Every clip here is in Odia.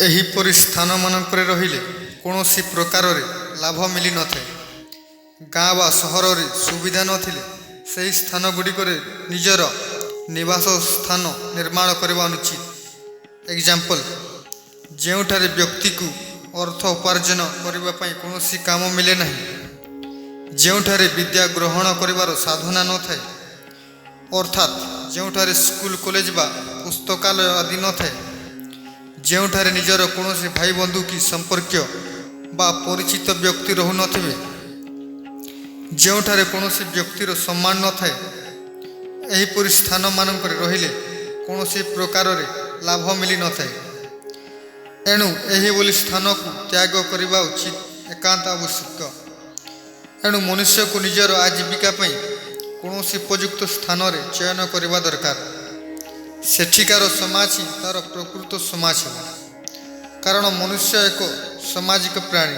ଏହିପରି ସ୍ଥାନମାନଙ୍କରେ ରହିଲେ କୌଣସି ପ୍ରକାରରେ ଲାଭ ମିଳିନଥାଏ। ଗାଁ ବା ସହରରେ ସୁବିଧା ନଥିଲେ ସେହି ସ୍ଥାନ ଗୁଡ଼ିକରେ ନିଜର ନିବାସ ସ୍ଥାନ ନିର୍ମାଣ କରିବା ଅନୁଚିତ। ଏକ୍ଜାମ୍ପଲ୍, ଯେଉଁଠାରେ ବ୍ୟକ୍ତିକୁ ଅର୍ଥ ଉପାର୍ଜନ କରିବା ପାଇଁ କୌଣସି କାମ ମିଳେ ନାହିଁ, ଯେଉଁଠାରେ ବିଦ୍ୟା ଗ୍ରହଣ କରିବାର ସାଧନା ନଥାଏ, ଅର୍ଥାତ୍ ଯେଉଁଠାରେ ସ୍କୁଲ, କଲେଜ ବା ପୁସ୍ତକାଳୟ ଆଦି ନଥାଏ, ଯେଉଁଠାରେ ନିଜର କୌଣସି ଭାଇ ବନ୍ଧୁ କି ସମ୍ପର୍କୀୟ ବା ପରିଚିତ ବ୍ୟକ୍ତି ରହୁନଥିବେ, ଯେଉଁଠାରେ କୌଣସି ବ୍ୟକ୍ତିର ସମ୍ମାନ ନଥାଏ, ଏହିପରି ସ୍ଥାନମାନଙ୍କରେ ରହିଲେ କୌଣସି ପ୍ରକାରରେ ଲାଭ ମିଳିନଥାଏ। ଏଣୁ ଏହିଭଳି ସ୍ଥାନକୁ ତ୍ୟାଗ କରିବା ଉଚିତ, ଏକାନ୍ତ ଆବଶ୍ୟକ। ଏଣୁ ମନୁଷ୍ୟକୁ ନିଜର ଆଜୀବିକା ପାଇଁ କୌଣସି ଉପଯୁକ୍ତ ସ୍ଥାନରେ ଚୟନ କରିବା ଦରକାର। ସେଠିକାର ସମାଜ ହିଁ ତା'ର ପ୍ରକୃତ ସମାଜ ହେବ। କାରଣ ମନୁଷ୍ୟ ଏକ ସାମାଜିକ ପ୍ରାଣୀ।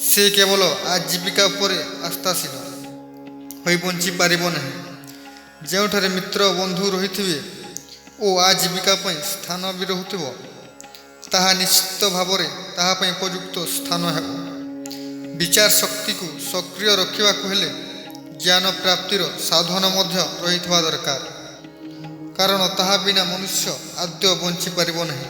ସେ କେବଳ ଆଜୀବିକା ଉପରେ ଆସ୍ଥାଶୀଳ ହୋଇ ବଞ୍ଚିପାରିବ ନାହିଁ। ଯେଉଁଠାରେ ମିତ୍ର ବନ୍ଧୁ ରହିଥିବେ ଓ ଆଜୀବିକା ପାଇଁ ସ୍ଥାନ ବି ରହୁଥିବ, ତାହା ନିଶ୍ଚିତ ଭାବରେ ତାହା ପାଇଁ ଉପଯୁକ୍ତ ସ୍ଥାନ ହେବ। ବିଚାର ଶକ୍ତିକୁ ସକ୍ରିୟ ରଖିବାକୁ ହେଲେ ଜ୍ଞାନ ପ୍ରାପ୍ତିର ସାଧନ ମଧ୍ୟ ରହିଥିବା ଦରକାର, କାରଣ ତାହା ବିନା ମନୁଷ୍ୟ ଆଦୌ ବଞ୍ଚିପାରିବ ନାହିଁ।